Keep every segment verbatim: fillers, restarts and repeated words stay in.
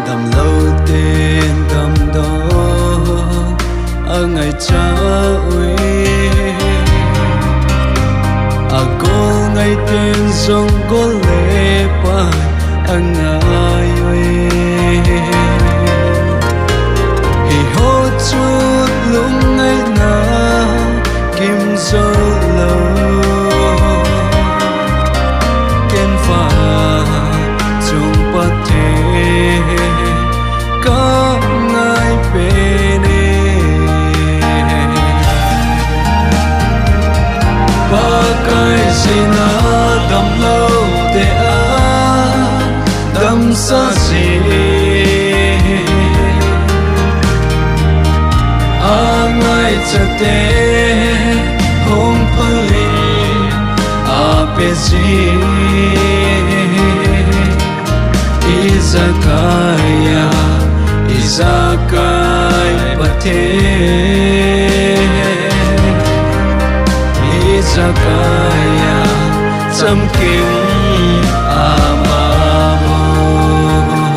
Damlou ten damdoh angaicha uve. Agol ngai ten jong gol le pai angai uve. Hiho chu lungngaina kim jou lou. Ken vang chung Pathen ka ngai pen e. Pakai jina damlou te a damsa ji. Angaicha te hung phalin ape ji. Ijakai a, ijakai Pathen. Ijakai a, chamkim ama bou.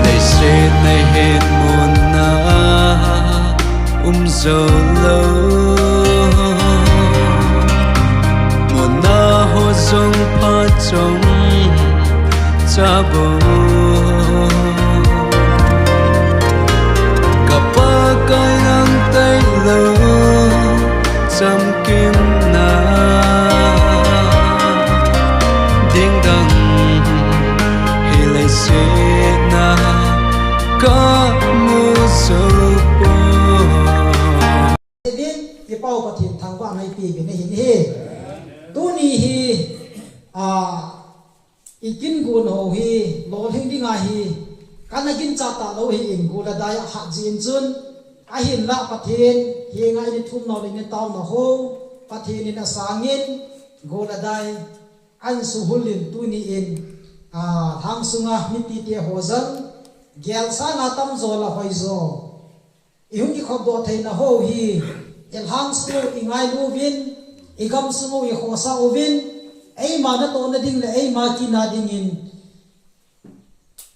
Leiset nei hin muna um jou lou. Muna ho jong pha chomcha bou. Ka Pakai nang tailou chamkimna ding dang hi leiset na ka mu jou poi. Din, i Pau Pathen thangvahna i pe uvin ahi. Tuni hi, a, i kin gon ho hi, lolhing dinga hi, kana ginchat talou ahin, gol le dai ahat jin chun, ahinlah Pathen henga i thum nau le i tauna ho, Pathen in asangin, gol le dai, ahin suhul in tuni in, a, lhang sunga mipite ho jong, gel sanga tamjo le hoijo. I hung kikhopdoh theina ho hi, i lhang sung u i ngailu uvin, i gam sung u i khosa uvin, eima natohna ding le eima kina dingin,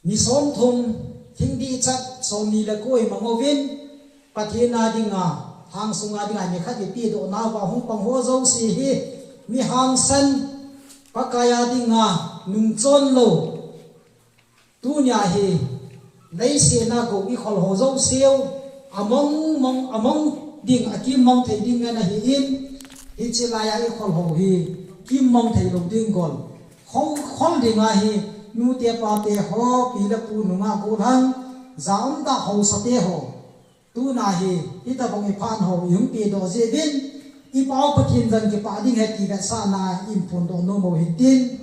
ni somthum, thingdih chat, somni le ko i mang uvin, Pathen a dinga, lhang sunga dinga, ni khat i pedoh nauva hung pang ho jouse hi, mi hangsan, Pakai a dinga, nungchon lou. Tunia hi, leiset na gou i khol ho jouseu, among, mong, among ding, akim mong thei ding ngen ahin, hiche laiya i khol ho hi, kim mong thei lou ding gol. Khol, khol dinga hi, nute pate ho, pi le pu nunga gollhang, ja umtah haosate ho. Tuna hi, hitabang i phat ho, i hung pedoh jeh uvin, i Pau Pathen jong kipah ding ahi ti vetsahna in phondoh nom u hitin.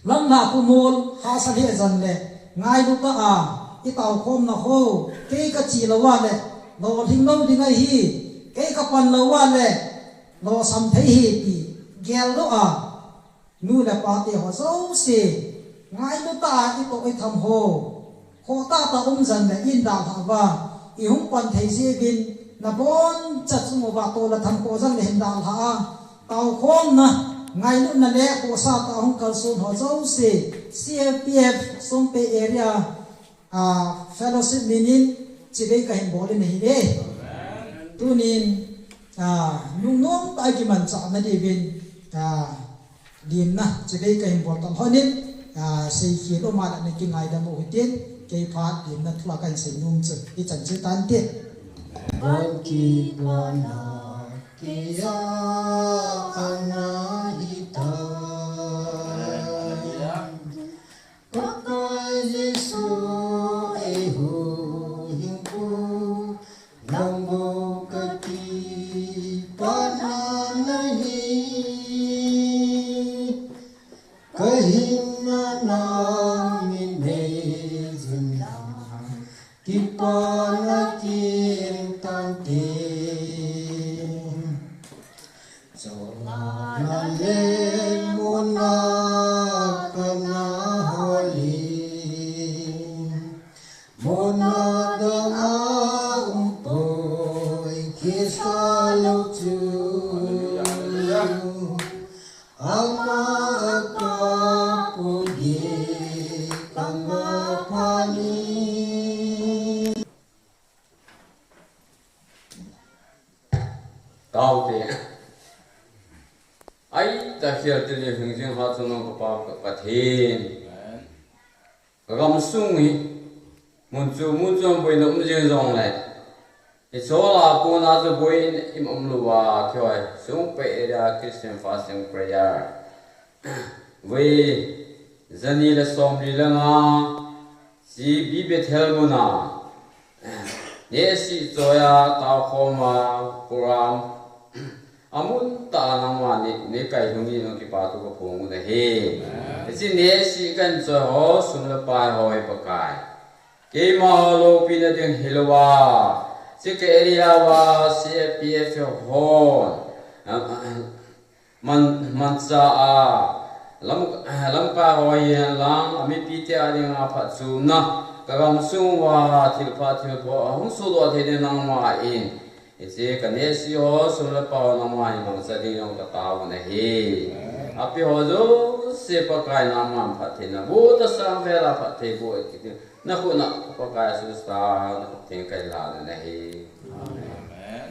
Lamlhah khomol, hahsa lheh jong le, ngailu tah a, i taokhomna ho, kei kache lou a le, lolhing lou ding ahi, kei kapan lou a le, losam thei ahi ti, geldoh a, nu le pate ho jouse, ngailu tah a i toh i tham ho, khoh tahtah um jong le in dalhah uva, i hung pan thei jeh uvin, naboncha chung uva toh le tham khoh jong le hin dalhah a, taokhomna, ngailutna le khohsa tah a hung kalson ho jouse, C F P F, Songpei area, a, fellowship min in, chibai kahin bol in ahi e. Tunin, a, nungnom tah a kimanchahna diuvin, a, limna, chibai kahin bol talhon in, a, seikhel um a le na kingaidam u hitin, kei phat limna thu a kahin seinom chu, hichan chu tante. Bon kipana, kei a ana hitan. Pakai Jesu eiho hinkho, nang bou kakipana nahi. Kahinna nang min nei jin lang, kipana kin tante. Chonga na le mona kana hol in, mona dang a um poi kisa lou chu. Ama a ka Tia tuni hing jing ha chu nang ka Pa ka Pathen. Ka gam sung hi mun chu mun chu boina um jing jong le. I chola kona chu boina im um lou a kihoi. Sung pe area Christian fasting prayer. Ve, jani le som li le nga, C B Bethel muna, nehsi choiya tao khoma program, amun tah a nangma ni, ni kai lhung in nang kipa thu ka phong u ahi. Hiche nehsi kan choi ho, sum le pai ho hi Pakai. Keima ho loupina ding hilou a, hiche ka area uva C F P F hon, man, mancha a, lam, lamkai ho hihen lang, a mipi te a dinga phatchomna, ka gam sung uva thilpha thilpho, ahung sodoh thei ding nangma in. Hiche ka nehsi ho, sum le pai ho nangma in mangcha ding jong ka tao u ahi. Api ho jouse Pakai nangman phattheina boh tauhen, vela phatthei boh kit in. Na khut a Pakai Jesu Christa, na khut teng kai la na ahi. Amen.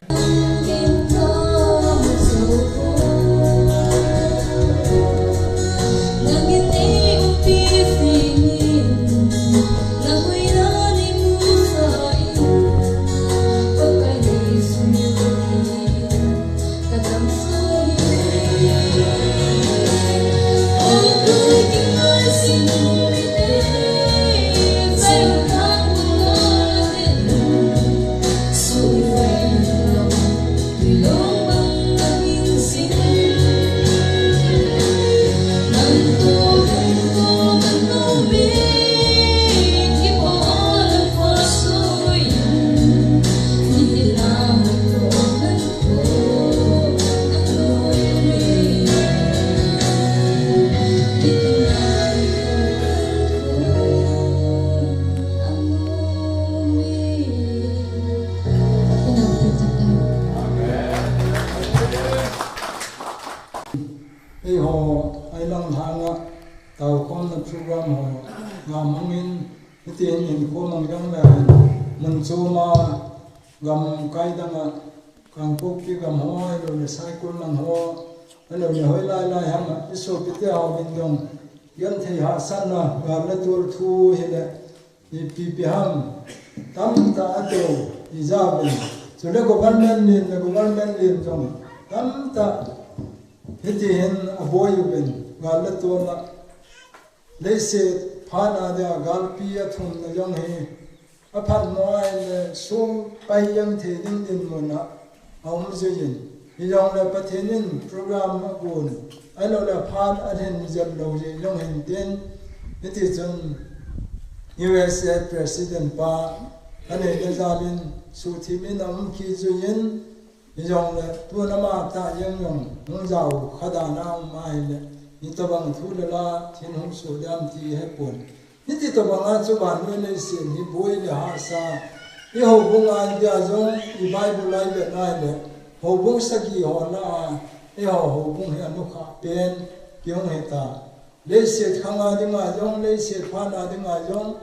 Eiho, eilang lhanga, taokhomna program ho, ngamangin, hitin in khomang jong le, mun choma, gamkai danga, Kangpokpi gam ho, ahilou le Saikul lang ho, ahilou le hoilai lai ham, i sopite ho min jong, genthei hahsatna, gal le tol thu hile, ipi ipi ham, tamtah ato, i jauvin, chule government lin, le government lin jong, tamtah, hitihin aboi uvin, gal le tol a, leiset phat a dia galpi athumna jong hi, aphat mo ahile, sum pai jeng thei ding dinmun a, aum jin. Hijongle Pathen in program agon, ahilou le phat alhin jep lou jeh jong hintin, hitichun U S A President pa, aneina jalin, suhthim in aum kit jin, Hijongle, tun ama tah jeng jong, hung jao kha dan a um ahile, hitobang thu le la, thin hung soh ding ham ti hepon. Hiti tobanga chu vannoi leiset hi boi le hahsa. I houbung a dia jong, i Bible a i vet na le, houbung sagi ho lah a, eiho houbung hi anukhah pen, kihung hita. Leiset khang a dinga jong, leiset phat a dinga jong,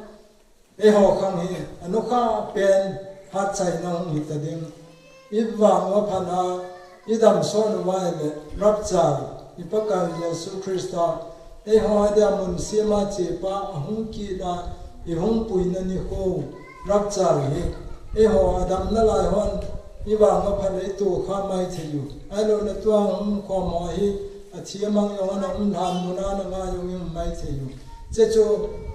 Eiho khang hi, anukhah pen hatchaina hung hita ding. I vang uva phat a, i damsot uva ahile, rapture, i Pakai Jesu Christa, eiho adia mun sema chepa, ahung kit a, i hung puina nikho, rapture hi. Eiho adam nalai hon, i vang uva phat le i tohkhah maithei u. Ahilou le tua hung khom ho hi, athi amang jong ana um lhan mun a ana ngai jong i um maithei u. Hiche chu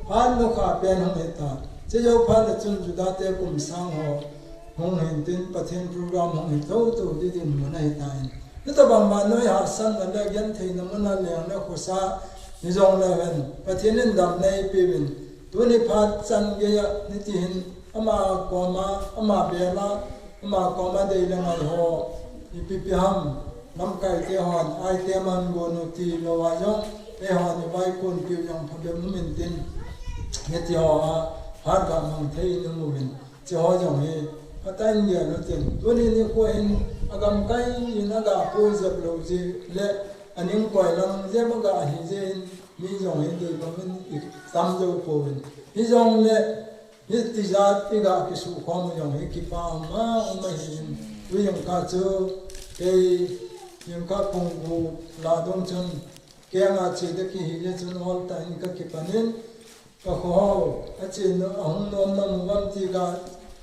phat nukhah pen hung hita. Hiche jou phat le chun Juda te kum sang ho hung hintin Pathen program hung hi thouthou ding dinmun ahitan. Hitobang vannoi hahsatna le gentheina mun a leng le khosa hijongle hen Pathen in damna eipeuvin. Tuni phat chan geiya hitihin ama koma, ama bela, Ama koma dei le ngai ho, ipi ipi ham, lamkai te hon, item ahin gon u tilou a jong, eihon i vaikon piu jong phabep um intin, hiti ho a, phat ga mang thei in um uvin, hiche ho jong hi, phatah in gel utin, tuni nikho hin, agamkai in aga pui jep lou jeh le, aning koi lang jep aga hi jeh in, mi jong hi dei bang in i tam jou pouvin, hijongle, Hiti jat i ga kisukhom u jong hi kipa um a um ahin, tu jingkah chu, kei jingkah pung gup lah dong chun, Kei anga che ding kihi le chun ol tah in ka kipan in, ka kho ho, a che no, a hung nom na mu gam ti ka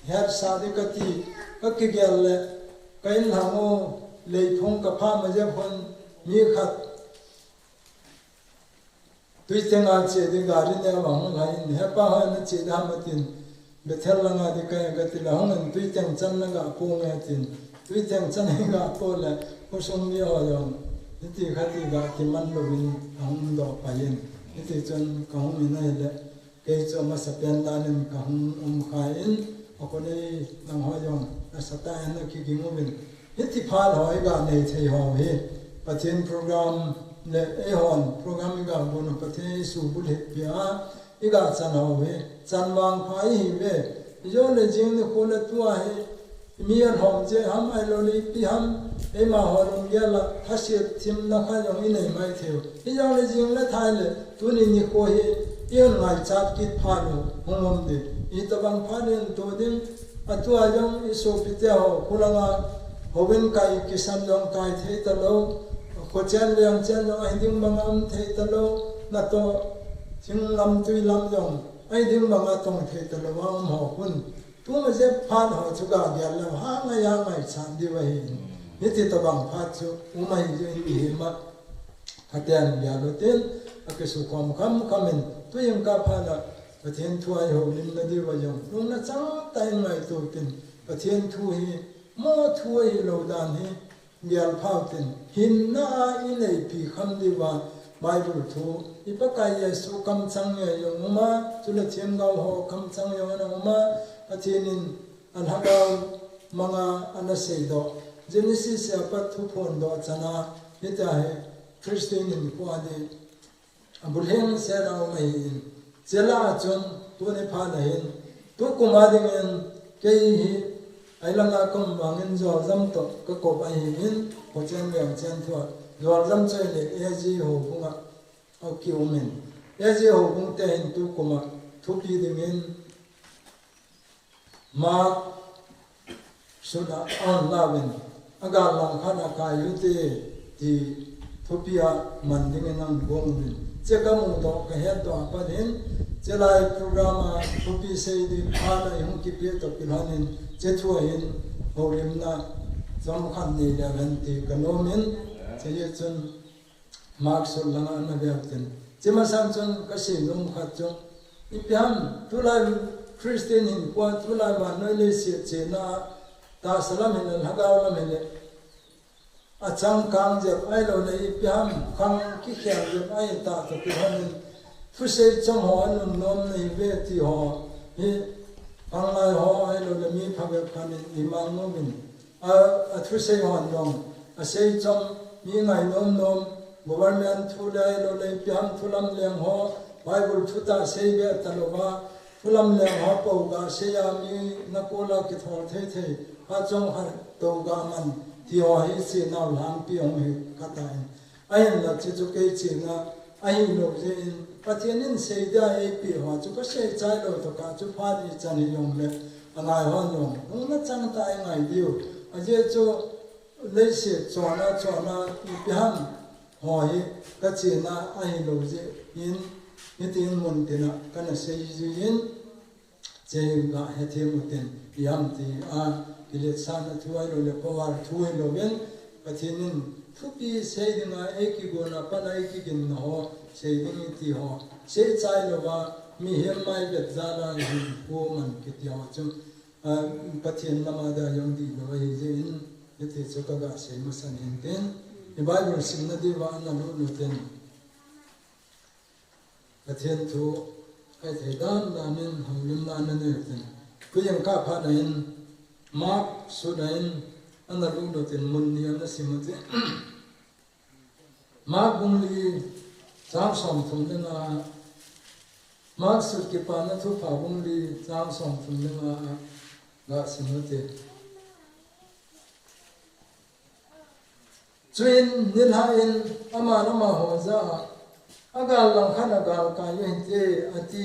het sa ding ka ti, ka kigel le, ka in hang u, lei phung ka pha ma jep hon, mi khat, Tuiteng a che ding gari ne a hung lai in, he pa ho na che da ma tin, Bethel langa ding ka, ka ti la hung in Tuiteng chan na ga po nge tin, Tuiteng chan na ga po le, khosung mi ho jong, hiti khati ga kiman louvin, a hung doh pai in, hiti chun ka hung in ahile, kei chu amasa pen dan in ka hung um kha in, a kon ei nang ho jong, nasa tah in a kiging uvin, hiti phat ho i ga nei thei ho hi, Pathen program le eihon program i ga gon u Pathen i subulhit pia, i ga chan ho hi, chan vang pha i hi ve. I jo le jing ni khu le tua hi, mi a lhom che ham ahilou le ipi ham, eima ho lunggel a, thasiet thimna kha jong i nei mai thei u. I jo le jing le thai le, tuni nikho hi, i hon ngaichat kit phat u, hung um ding. Itobang phat in to ding, a tua jong i sopite ho, khu langa, houin kai kisan jong kai thei talou, kho chen leng chen jong ahi ding banga um thei talou, na to, thing lam tui lam jong, ahi ding banga tong thei talou, a um ho khun. Tuma jep phat ho chu ga gel le, ha ngai ha ngai chan diu ahi. Hiti tobang phat chu, um ahi ju in mihem a. Pathen gel u tin, a kisu khom kham kham in, tu jing kah phat a, Pathen thu a i houlimna diu a jong, lungna chang tah in ngaito tin, Pathen thu hi, mo thu ahi lou dan hi, gel phau tin, hinna a i neipi kham diu a, Bible thu, i Pakai Jesu kamchang nge jong um a, chule themgao ho kamchang jong ana um a, Pathen in, a lhagao manga ana seidoh. Genesis a pat thuphondoh chan a, hitia hi Christian hinkho a ding, a bulhing sel a um ahi in. Chule a chun, tuni phat a hin, tukum a ding in, kei hi, ahi langa ka um vang in Joljam toh, ka kop ahi in, kho chen veng chen thua, Joljam chu ahile, A G houbung a, a ki um in. A G houbung te hin tukum a, thupi ding in, Mark sut a, a hon lauvin, a gal lang khat a kai u hite, ti thupi a man ding in a hung gong uvin. Che ka mudoh, ka hetdoh a pat hin, che lai program a thupi sei ding phat a i hung kipe toh kilhon in, che thu a hin houlimna chomkhat nei leu hen ti ka nom in, che hi chun, Mark sut langa ana ve u tin. Che masang chun ka sei nom khat chu, ipi ham, tulai Christian hinkho a, tulai vannoi leiset chena, tahsa lam hile, lhagao lam hile, a changkang jep ahilou le, ipi ham, khang kikhel jep ahi tah toh kilhon in, thusei chom ho a nunnom na hi ve ti ho hi, panglai ho ahilou le, mi phabep khat in i mang nom in, A, a thusei hon jong, a sei chom, mi ngai nom nom, government thu le ahilou le, ipi ham thu lamleng ho, Bible thutah sei be talou va, thu lamleng ho po ga sei a mi na kol a kithol thei thei, a chom khat to ga man, ti ho hi chenau lhangpi hung hi kha tan. Ahinla che chu kei chena ahilou jeh in, Pathen in sei dia eipeh ho chu ka sei chai lou tokah chu phat ichan hijongle, angai hon jong, lungna chang tah a i ngai diu. Ajeh chu leiset chona, chona, ipi ham ho hi ka chena ahilou jeh in, hitin mun tina kana sei jin, Che ga hethem u tin, ipi ham ti a, kiletsahna thu ahilou le, power thu ahilou vin, Pathen in thupi sei dinga eikigon a pat a eikiginna ho, sei ding iti ho, sei chai louva, mihem mai vet jal a hinkho man kiti ho chu, a, Pathen lama dia jong dihlou ahi jeh in, hiti chu ka ga sei masan hin tin, i Bible simna diuva ana lut u tin. Pathen thu, ahi thei dan dan in, houlimna ana nei u tin. Koi jong kah phat na in, Mark sut a in, ana lut u tin, mun ni ana sim u tin. Mark bung li, chang som thum le nga, Mark sut Kipana Thupha bung li, chang som thum le nga, ga sim u tin. Chuin nilhah in aman amaho jah a, "Agal langkhat a galkai u hite," ati.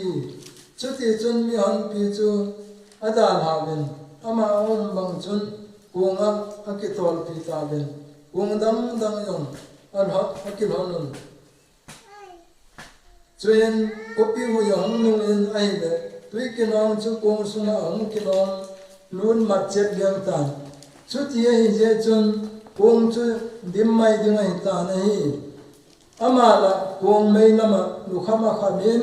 Chutichun mihonpi chu adalhauvin, ama aum bang chun kong a akitolpi tauvin, kong dangdang jong alhah, akilhon un. Chuin khopi hui ahung nungin ahile, tui kinong chu kong sunga ahung kinong lun mat chet leng tan. Chuti ahi jeh chun kong chu dim mai ding ahi tan ahi. Ama la kong mei lama lukham akhamin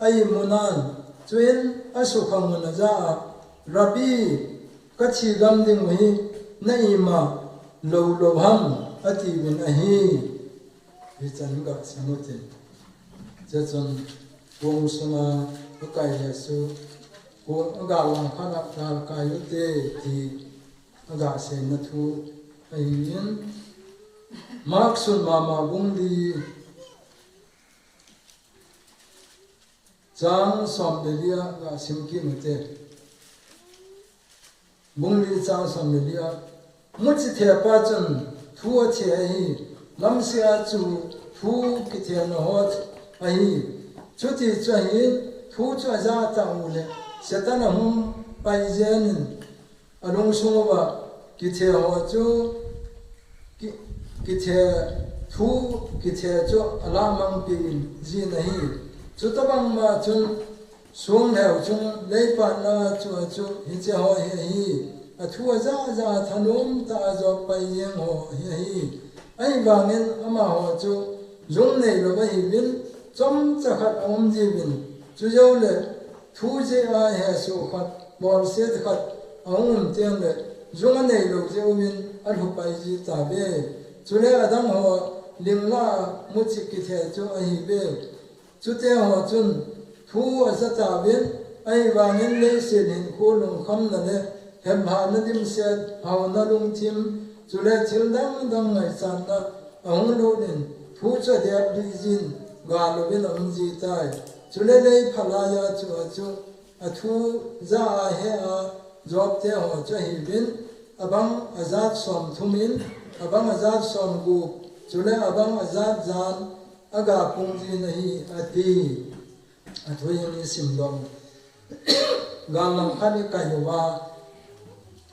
a imu nan, chuin asukhang un aja a, Rabbi, ka thi gam ding u hi na ima lou lou ham, atiuvin ahi. Hichan ga sim utin. Chuchun kong sunga Pakai Jesu, kong aga langkhat a galkai ute ti aga seina thu ahin. Mark sun mama bung li chang som le li a ga sim kit ute. Bung li chang som le li a, muchi thepa chun thu athe ahi, lamsea chu thu kithena ho ahi. Chuti chu ahi, thu chu aja tah u le, Satan ahung pai jeng in, alungsung uva kithe ho chu ki-, kithe thu, kithe chu alamang pi in jin ahi. Chutabang ma chun sung lheu chung leipatna chu achu hiche ho hi ahi. Athu aja ja thanom tah a jop pai jeng ho hi ahi. Ahivangin amaho chu jung neilou ahiuvin chomcha khat aum jiuvin. Chujou le thu jeh a hesoh khat, bolset khat ahung um teng le jung aneilou jeh uvin alhu pai ji tauve. Chule adang ho ling la a muchi kithe chu ahiuve. Chute ho chun thu aja tauvin, ahivangin leiset hinkho lungkhamna le hemhana dimset, haona lungthim, chule thil dang dang ngaichatna ahung lut in, thu chu adep lui jin, gal louvin aum ji tai. Chule lei phalai a chu achu, athu ja a he a jop te ho chu ahiuvin, abang ajat som thum in, abang ajat som gup, chule abang ajat jan, aga pung jin ahi, ati. Athu hi isim doh. Gal langkhat ikai uva,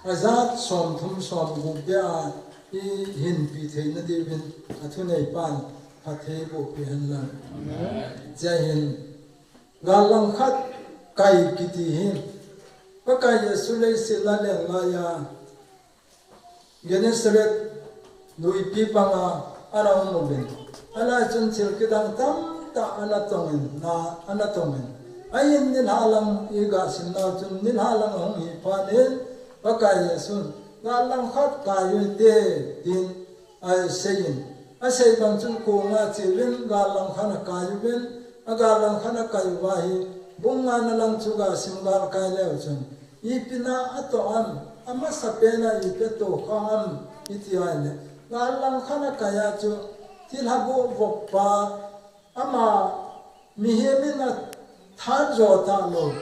ajat som thum som gup beh a ihin pi theina diuvin athu neipan phatthei boh peh hen lang. Jai Hind. Gal langkhat kai kiti hi Pakai Jesu leiset a alen lai a Gennesaret luipi panga ana um uvin. Alai chun thil kidang tamtah ana tongin, na ana tongin. Ahin nilhah lang iga simna chun nilhah lang ahung hi phat in Pakai Jesun, gal langkhat kai ute, tin aseiyin. Asei bang chun kong a ache uvin, gal langkhat akai uvin, agal langkhat akai uva hi, bung nga na lang chu ga sim galkai leu chun, ipi na atoh am, amasapen a ipi atoh kha am, iti ahile, gal langkhat akai a chu, thilha boh vop pa, ama mihem in athat jo talou,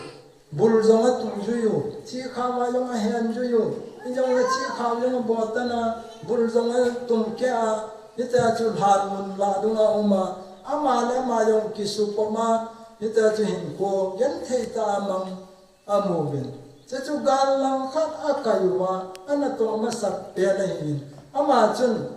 bul jong atung jui u, thikha ma jong ahen jui u, hijongle thikha jong aboh tan a, bul jong atum keh a, hitia chu lhan mun lah dunga um a, ama le ama jong kisupom a, hitia chu hinkho genthei tah a mang amu uvin. Chuchu gal langkhat akai uva, anatoh masapen ahin. Ama chun,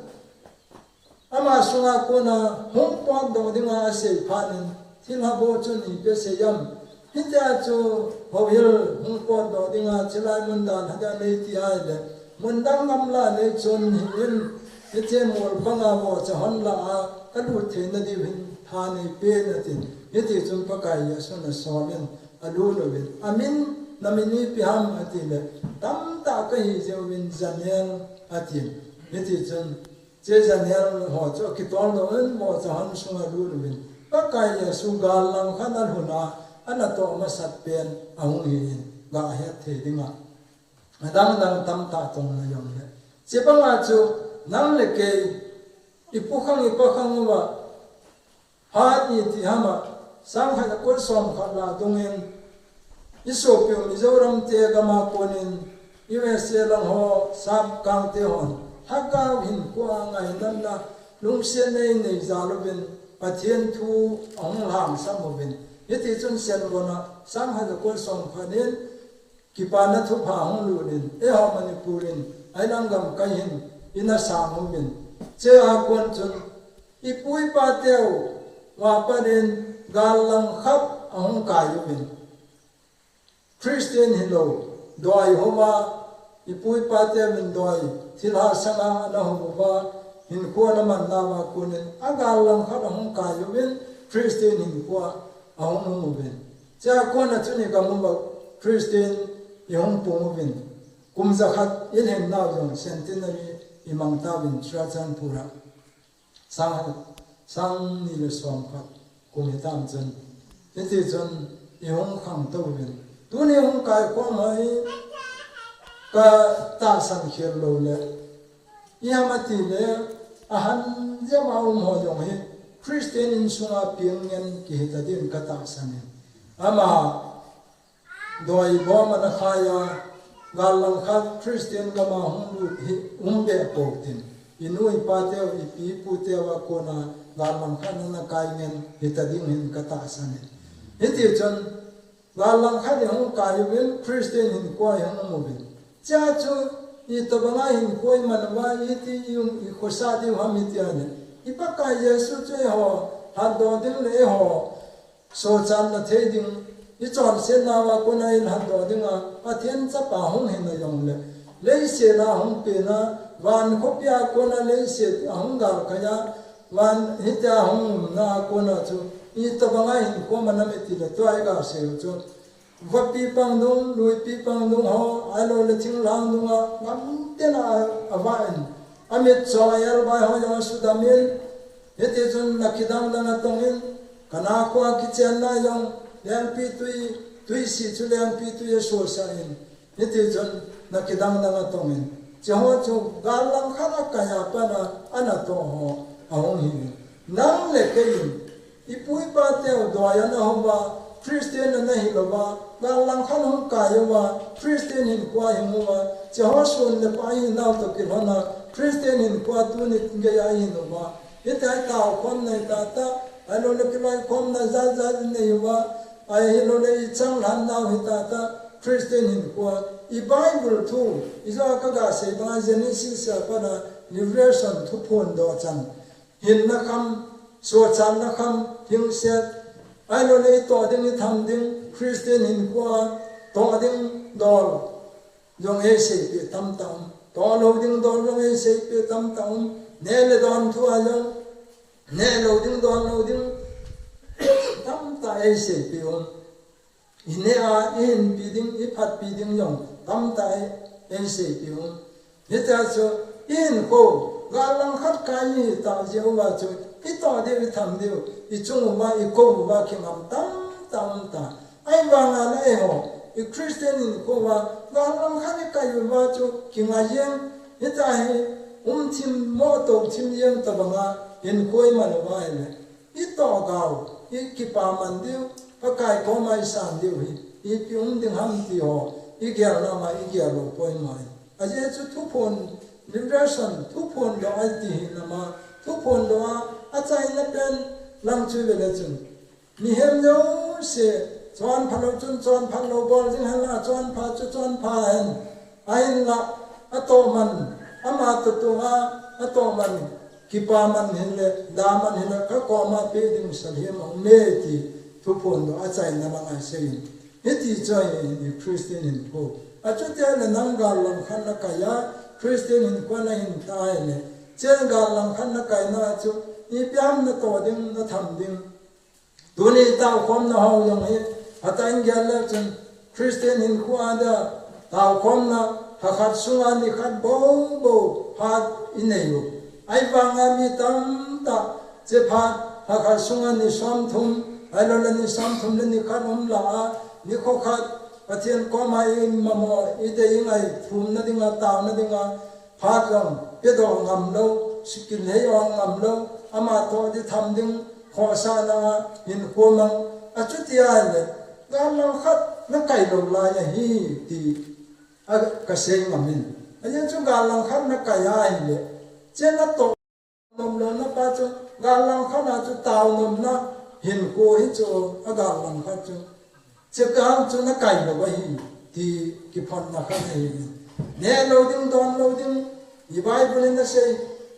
ama sunga kona hung potdoh dinga asei phat in, thilha boh chun ipi asei am. Hitia chu houhil hung potdoh dinga chilai mun dan hadia nei ti ahile, mun dang gamla nei chun hih in, hiche mol panga vohcha hon lah a kalut theina diu hin tha neipen ati. Hiti chun Pakai Jesun asol in alut uvin, amin, namin ipi ham atile, tamtah kahi jeh uvin Janel ati. Hiti chun hiche Janel ho chu akitoldoh in vohcha hon sunga alut uvin, Pakai Jesu gal langkhat alhun a, anatoh masat pen ahung hi in, ga het thei dinga. Adang dang tamtah tongna jong le. Hiche banga chu nang le kei, ipu khang ipa khang uva, phat iti ham a, sangkhat ja kol somkhat lah dungin, isopiu Mizoram te gam a konin, U S A lang ho, sapkang te hon, lhagao hinkho a ngaidamna, lungset nei nei jal uvin, Pathen thu ahung lhangsam uvin. Hiti chun Sengon a, sangkhat ja kol somkhat in, kipana thupha hung lut in, eiho Manipur in, ahilang gamkai hin, ina sang uvin. Hiche a kon chun, ipu ipa teu, vapanin, Gal langkhat ahung kai uvin. Christian hilou, doi homa, ipu ipa teuvin doi, thilha sanga ana hung uva, hinkho ana manna uva konin, agal langkhat ahung kai uvin, Christian hinkho ahung um uvin. Chua kona chun igam uva, Christian ihung pung uvin. Kum jakhat ilhin nau jong centenary imang tauvin Churachandpur a. Sang, sang ni le som khat kum hitam chun. Hiti chun ihung khangtou uvin. Tuni hung kaikhom ho hi katahsan khel lou le. Ipi ham itile ahan jep a um ho jong hi Christian insunga piang ngen kihi ta din katahsan in. Ama doi bom ana khai a, gal langkhat Christian gam a hung lut hi, hung be pou tin. Inu ipa teu, ipi ipu teu a kona gal langkhat ana kai ngen hita ding hin katahsan in. Hiti chun, gal langkhat ihung kai uvin, Christian hinkho ihung um uvin. Chua chu, itobanga hinkho iman uva, iti ium, ikhosa diu ham iti ahile. I Pakai Jesu chu eiho lhatdoh ding le eiho sochatna thei ding, ichonsetna uva kona ilhatdoh dinga, Pathen chapa hung hina jongle, leiset a hung pena, van khopia kona leiset ahung galkai a, van hitia hung umna a kona chu, itobanga hinkho man ham itile tua igasei u chu. Vapi pang dung, luipi pang dung ho, ahiloule thinglhang dunga, gamtena a, avah in, amit cho a elbai ho jong asudam in, hiti chun na kidang dang atong in, kana khoa kichenna jong, lengpitwi, twisi chu lengpitwi asosah in, hiti chun na kidang dang atong in. Hiche ho chu gal langkhat a kai a pat a, ana toh ho, ahung hi in. Nang le kei in, ipu ipa teu doi ana houva, Christian ana hilouva, gal langkhat hung kai uva, Christian hinkho a hing uva, hiche ho sun le pai hinau toh kilhona, Christian hinkho a tuni geiya ihin uva. Hitia itaokhomna hi tahtah, ahiloule kiloikhomna jat jat inei uva, ahiloule ichanglhannau hi tahtah, Christian hinkho a, i Bible thu, ijou a kagasei banga Genesis a pat a, Revelation thuphondoh chan. Hinna kham, sochatna kham, hingset, ahiloule itoh ding, itham ding, Christian hinkho a, toh ding dol jong eiseipeh tamtah um. Toh lou ding dol jong eiseipeh tamtah um. Neh le don thu a jong, neh lou ding, don lou ding, tamtah eiseipeh um. Ineh a, ihinpi ding, iphatpi ding jong, tamtah ei, eiseipeh um. Hitia chu, ihinkho, gal langkhat kai ihitah jeh uva chu, itoh diu, itham diu, ichung uva, ikou uva, kingam tamtah umtah. Ahivanga le eiho, i Christian hinkho uva, gal langkhat ikai uva chu, kingai jeng, hitia hi, umthim, motoh thim jeng tobanga, hinkho iman uva ahile. Itoh gau, ikipaman diu, Pakai koma isan diu hi, ipi um ding ham ti ho, igel nama igel lou poimo ahi. Ajeh chu thuphon, Revelation, thuphondoh ahi ti hi nama, thuphondoh a, achaina pen lang chu vele chun. Mihem jouse, chonpha lou chun chonpha lou bol jing hen lang, chonpha chu chonpha hen. Ahinla, atohman, ama toh tonga, atohman, kipaman hinle, daman hinle, kakoma peh ding salhem aume ti, thuphondoh achaina langa aseiyin. Hiti chu ahi, Christian hinkho. Achuti ahile nang gal langkhat nakai a, Christian hinkho nahin tai le. Hiche gal langkhat nakaina chu, ipi ham natoh ding, natham ding. Tuni taokhomna ho jong hi, hatah in gel le chun Christian hinkho a dia taokhomna lhakhat sunga nikhat bou bou phat inei u. Ahivanga mi tamtah hiche phat lhakhat sunga ni somthum, ahiloule ni somthum le nikhat um lah a, nikho khat Pathen koma imammo, idei ingai thumna dinga, taona dinga, phat jong pedoh ngam lou, sikil hei ong ngam lou, ama toh ding tham ding, khohsahna a hinkho mang, achuti ahile, gal langkhat nakai lou lai ahi ti, a, kasei ngam in. Ajeh chu gal langkhat nakai ahile, hiche natoh nom louna pa chu, gal langkhat a chu taonomna hinkho hi chu, agal langkhat chu. Hiche gal chu nakai lou ahi, ti kiphonna khat ahi. Neh lou ding, don lou ding, i Bible in asei,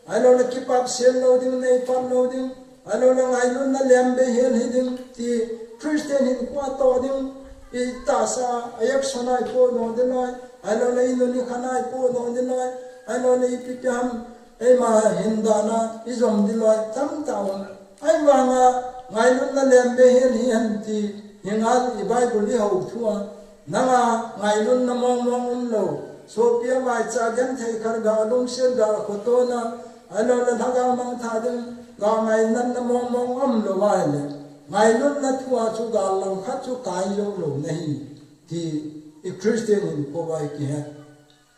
ahiloule kipap sel lou ding, neipat lou ding, Ahilou le ngailutna lem bei hel hi ding ti, Christian hinkho toh ding, i tahsa a action a i podoh ding loi. Ahilou le i nun i khan a i podoh ding loi. Ahilou le ipi pi ham, eima hin dan a i jom ding loi. Tamtah um. Ahivanga ngailutna lem bei hel hi hen ti, hi ngal i Bible i hou thu a. Nanga ngailutna mong mong um lou. Sopi a vaicha genthei khat ga lungset ga khotona. Ahilou le lhagao mangthah ding ga ngailutna mong mong um lou ahile, ngailutna thu a chu gal langkhat chu kai jou lou na hi ti i Christian hinkho a i kihet.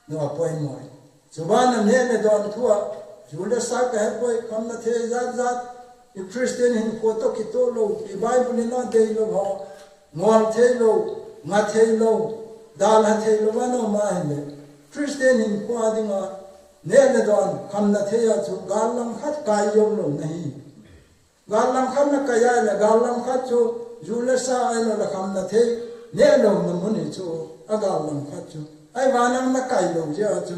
Nung a poimo e. Chubana neh le don thu a, ju le sa ka he poi, khamna thei jat jat, i Christian hinkho toh kitoh lou, i Bible in a dei lou ho, ngol thei lou, nga thei lou, dalha thei lou, ano ma hile. Christian hinkho a dinga, neh le don, khamna thei a chu, gal langkhat kai jou lou na hi. Gal langkhat na kai a le, gal langkhat chu, ju le sa ahilou le khamna thei, neh louna mun hi chu, a gal langkhat chu. Ahivang na kai lou jeh a chu,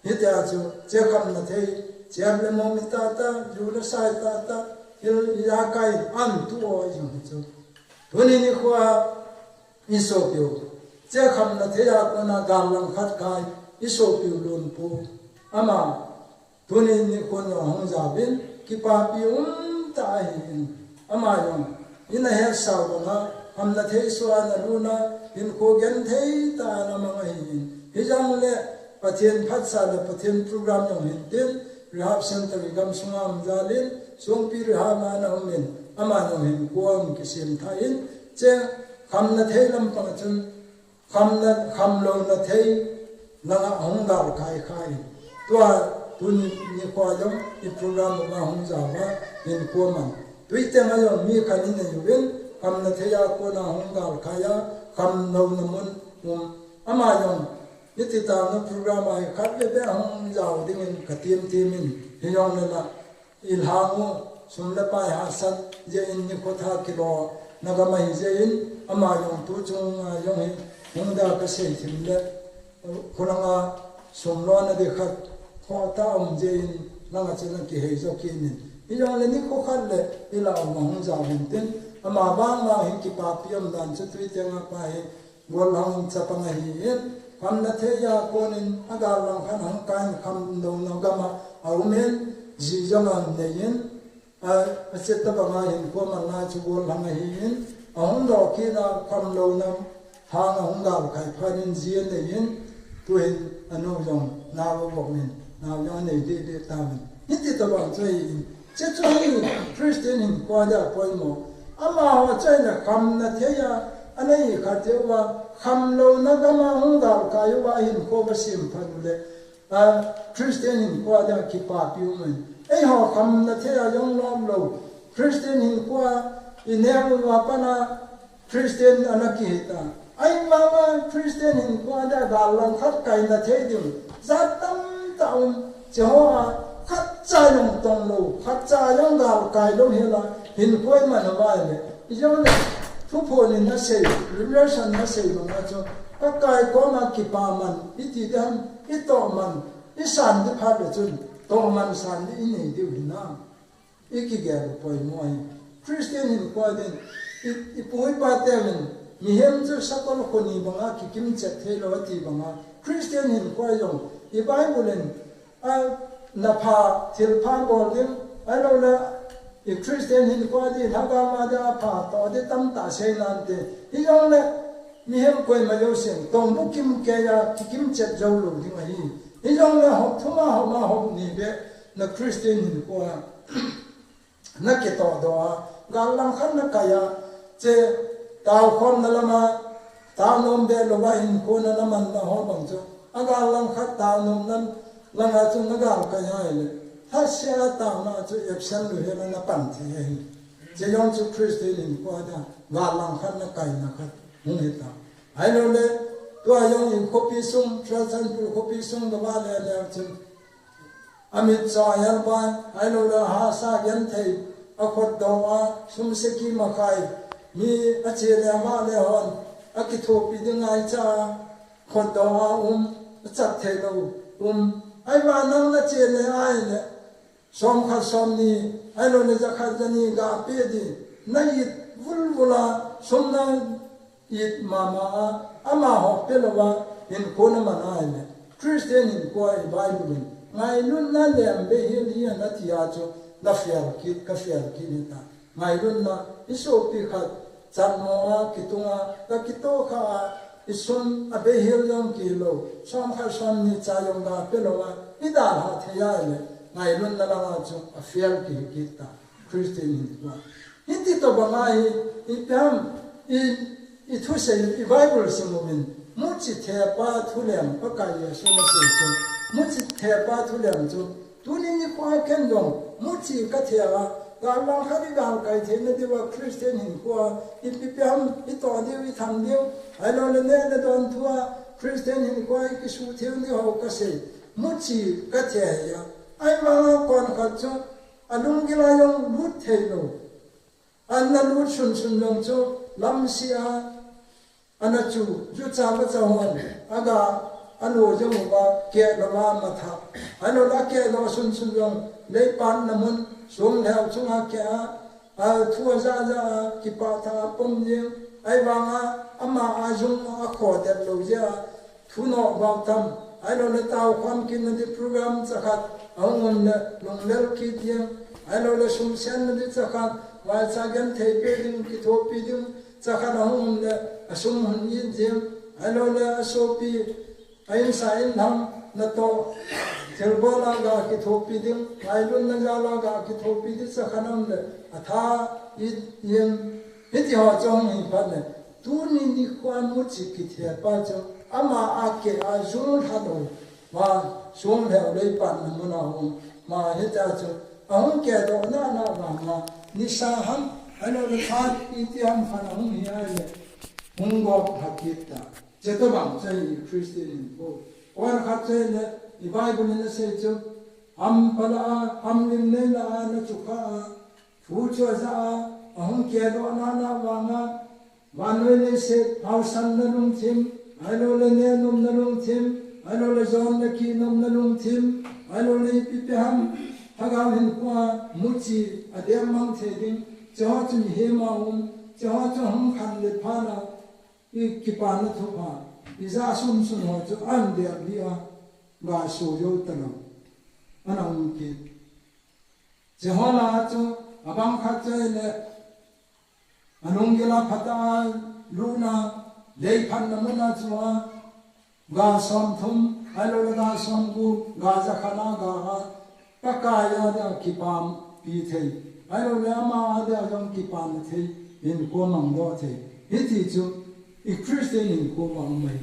hitia chu, che khamna thei, che le mo mi tata, ju le sa tata, hil ya kai an tu o i jong hi chu. Tuni nikho a, i sopiu, che khamna thei a kona gal langkhat kai, i sopiu Lunpu. Ama, tuni nikho a hung jaovin, kipapi um tah ahin. Ama jong, ina hetsah banga, khamna thei sua na luna, hinkho genthei tah a na mang ahin. Hijongle, Pathen phatsah le Pathen program jong hin tin, Rehab Center i gamsunga um jal in, Songpi Rehab a na um in, ama jong hinkho a um kisem thah in, che khamna thei lampang chun, khamna, khamlouna thei langa hung gal kai kha in. Tua, tuni nikho a jong, i program a hung jao a, hinkho man. Tuiteng a jong mi khat in nei uvin, khamna thei a kona hung gal kai a, khamlouna mun um. Ama jong, Hiti tah na program a hi khatvei vei a hung jao dingin ka temtem in, hijongle la, i lhang u, sum le pai hahsat jeh in nikho thah kilo na gam ahi jeh in, ama jong tu chung a jong hi, hung da ka sei thim le, khulanga sum lona di khat, khoh tah um jeh in, langa chun a kihei jo kit in. Hijongle nikho khat le, i la um a hung jao hin tin, ama vang vang hi kipapi um dan chu tuiteng a pa hi, Gollhang chapang ahin, khamna thei a konin, a gal langkhat hung kai in khamlouna gam a, a um in, ji jong a nei in, a, a chet tabang a hinkho man a chu gollhang ahin, a hung doh kit a khamlouna hang a hung gal kai phat in ji a nei in, tuhin a nu jong nao a vop in, nao jong a nei deh deh tauvin. Hiti tabang chu ahin, Chuche chu hi Christian hinkho a dia poimo. Amaho chu ahile khamna thei a, anei khat jeh uva, khamlouna gam a hung gal kai uva hinkho va sem phat u le, a, Christian hinkho a dia kipapi um in. Eiho khamna thei a jong lom lou. Christian hinkho a i neo uva pat a, Christian ana kihi ta. Ahivanga Christian hinkho a dia gal langkhat kaina thei ding jat tamtah um. Hiche ho a khatcha jong tong lou, khatcha jong gal kai lou hela, hinkho i man uva ahile. Ijong le, thuphon in asei, Revelation in asei banga chu, Pakai koma kipa man, iti ding ham, itoh man, isan ding phat le chun, toh man san ding inei diu hinam. I kigel u poimo ahi. Christian hinkho a din, i, i pu i pa teuvin, mihem chu sakol kho ni banga kikim chet thei lou ati banga, Christian hinkho a jong, i Bible in, a, na pha, thil pha bol ding, ahilou le, i Christian hinkho a din, lhagao a dia pha toh ding tamtah sei nante. Hijong le, mihem koima jousen, tong bukim kei a, kikim chet jou lou ding ahi. Hijong le, hop thum a, hop a, hop ni beh, na Christian hinkho a. Na kitoh doh a, gal langkhat na kai a, hiche taokhomna lama, taonom be louva hinkho na na man na ho bang chu, a gal langkhat taonom na langa chu na gal kai ahile, lhasia taona chu absent lou hela na pan thei ahi. Hiche jong chu Christian hinkho a dia, gal langkhat na kaina khat hung hita. Ahilou le, tua jong in khopi sung, Churachandpur khopi sung gava le le chu, Amit cho a helbai, ahilou le hahsa genthei, a khutdoh a, sum seki makhai, mi a che le ama le hon, a kithopi ding ngaicha a, khutdoh a um, a chat thei lou um. Ahivang nang na che le ahile, Som khat som ni, ahilou le ja khat ja ni ga pe di. Na it vulvul a, sum na it mama a, amaho pe lou a, hinkho na man a ahile. Christian hinkho a i Bible in ngailutna lem beihel hi ana ti a chu, na fial kit, ka fial kit hita. Ngailutna, i sopi khat, chatmo a, kitung a, ka kitoh kha a, i sum a beihel jong kilou, som khat som ni cha jong ga pe lou a, i dalha thei a ahile, ngailutna lang a chu a fial kihi kit ta, Christian hinkho a. Hiti tobang a hi, ipi ham, i, i thusei, i Bible sim uvin, muchi thepa thulem, Pakai Jesu na sei chu, muchi thepa thulem chu, tuni nikho a ken jong, muchi ka the a, gal lang khat i gal kai theina diuva Christian hinkho a, ipi ipi ham, i toh diu, i tham diu, ahilou le neh le don thu a, Christian hinkho a i kisuhtheng diu ho ka sei, muchi ka the a. Ahivanga kon khat chu, a lunggil a jong lut thei lou. Ana lut sunsun jong chu, lamseh a, ana chu, jucha vacha hon, aga, alo jong uva, keh lou a matha. Ahilou le keh lou sunsun jong, leipatna mun, song lheu chunga keh a, a thu a ja ja a, kipah tha a pom jeng, ahivanga, ama a jung a khodet lou jeh a, thu noh vang tam, ahilou le tao khom kit na di program cha khat, ahung um le, lunglel kit jeng, ahilou le sum sen na di cha khat, vaicha genthei pe ding, kithopi ding, cha khat ahung um le, a sum hon it jeng, ahilou le a sopi, a insa inlhang natoh, thilbol a ga kithopi ding, ngailutna jal a ga kithopi ding cha khat um le, a tha it jeng, hiti ho chu hung hi phat le, tuni nikho a muchi kithe pa chu, ama a keh a jung lha lou, ma, song lheu leipatna mun a um, ma hita chu, ahung kehdoh na na vang a, nisa ham, ahilou le khat iti ham khat ahung hi ahile, hung gop lha kit ta. Che tobang chu ahi Christian hinkho. Kon khat chu ahile, i Bible in asei chu, ham pha la a, ham lim nei la a, na chu kha a, thu chu a ja a, ahung kehdoh na na vang a, vannoi leiset haosanna lungthim, ahilou le neh nomna lungthim, ahilou le jon le kih nomna lungthim, ahilou le ipi ipi ham, lhagao hinkho a, muchi, a dem mang thei ding, che ho chu mihem a um, che ho chu hung khan le phat a, i kipana thupha, i ja sunsun ho chu an der di a, ga so jou ta lou, ana um kit. Che ho la chu, abang khat chu ahile, a lunggil a phat a, lutna, leiphatna mun a chu a, ga som thum, ahilou le ga som gup, ga ja khat a ga a, Pakai a dia kipah pi thei, ahilou le ama a dia jong kipana thei, hinkho mang doh thei. Hiti chu, i Christian hinkho vang mai.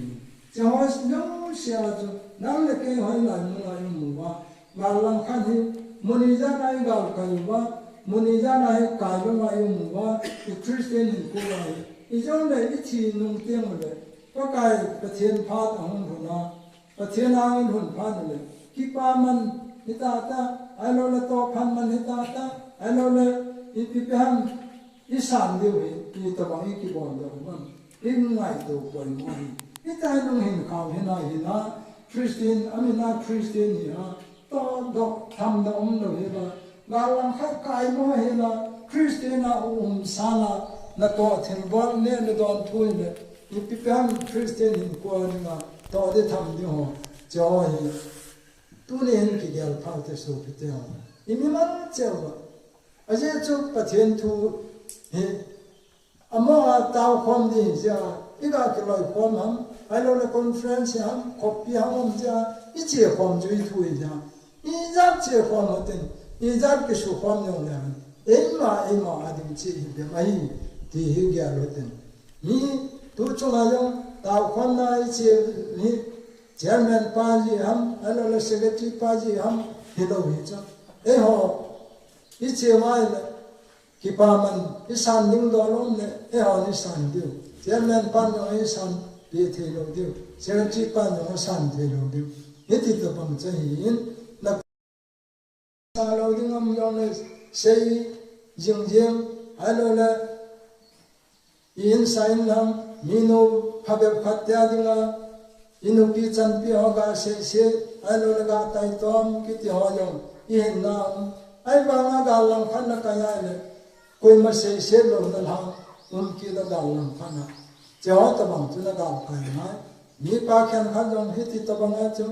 Che ho jouse a chu, nang le kei hoilai mun a i um uva, gal lang khat hi, mun ijat a i gal kai uva, mun ijat a hi kai lou a i um uva, i Christian hinkho vang hi. I jong le i thi nung teng u le, Pakai Pathen phat ahung lhun a, Pathen angin lhun phat u le, kipa man hita ta, ahilou le tohphat man hita ta, ahilou le ipi ipi ham, i san diu hi, i tobang i kibol diu ham, i ngaito poimo hi. Hitia i lunghin khao hina hina, Christian, a min a Christian hi a, tohdoh, thamdoh um lou hi la, gal lang khat kai mo hi la, Christian a um sala, natoh thilbol neh le don thu hi le, ipi ipi ham Christian hinkho a dinga, toh di tham di ho, che ho hi. Tuni hin kigel phah u te sopi te ho. I mimal cheh uva. Ajeh chu Pathen thu hi, amaho a tao khom di hi jeh a, i ga kiloi khom ham, ahilou le conference ham, khopi ham um jeh a, i che khom chu i thu hi jeh a. Ijat che khom u tin, ijat kisu khom jong le ham. Eima, eima a ding che hi bep ahi, ti hi gel u tin. Mi tu chunga jong, tao khomna i che hi, chairman pa ji ham, ahilou le secretary pa ji ham, hilou hi chu. Eiho, i che mai le, kipa man, i san ding doh lom le, eiho ni san diu. Chairman pan jong i san pe thei lou diu. Secretary pan jong i san thei lou diu. Hiti tobang chu ahi in, na sa lou ding um jong le, sei jing jing, ahilou le, i insa inlang, minu phabep khat tia dinga, i nupi chanpi ho ga sei sei, ahilou le ga taitom, kiti ho jong, i hinna um, Ahivanga gal langkhat na kai a le, koima seiset lou na lang, um kit a gal langkhat na. Hiche ho tobang chu na gal kai ngai. Mipa khenkhat jong hiti tobang a chu,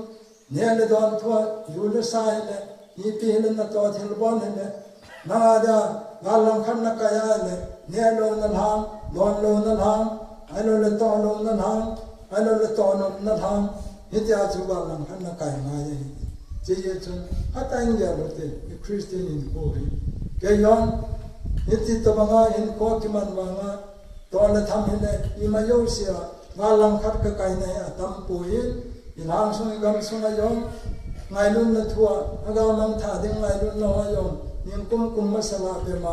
neh le don thu a, ju le sa hile, mipi hile natoh thilbol hile, nang a dia, gal langkhat na kai a le, neh lou na lang, don lou na lang, ahilou le toh lou na lang, ahilou le toh nom na lang, hitia chu gal langkhat na kai ngai ahi. Hiche jeh chun, khat a in gel u hite, i Christian hinkho hi. Kei jong, hiti tobang a hinkho kiman vang a, toh le tham hile, ima jouse a, gal langkhat ka kai na hi atam poi, i lang sung i gam sung a jong, ngailutna thu a, agal mangthah ding ngailutna ho jong, ningkum kum masa lah pema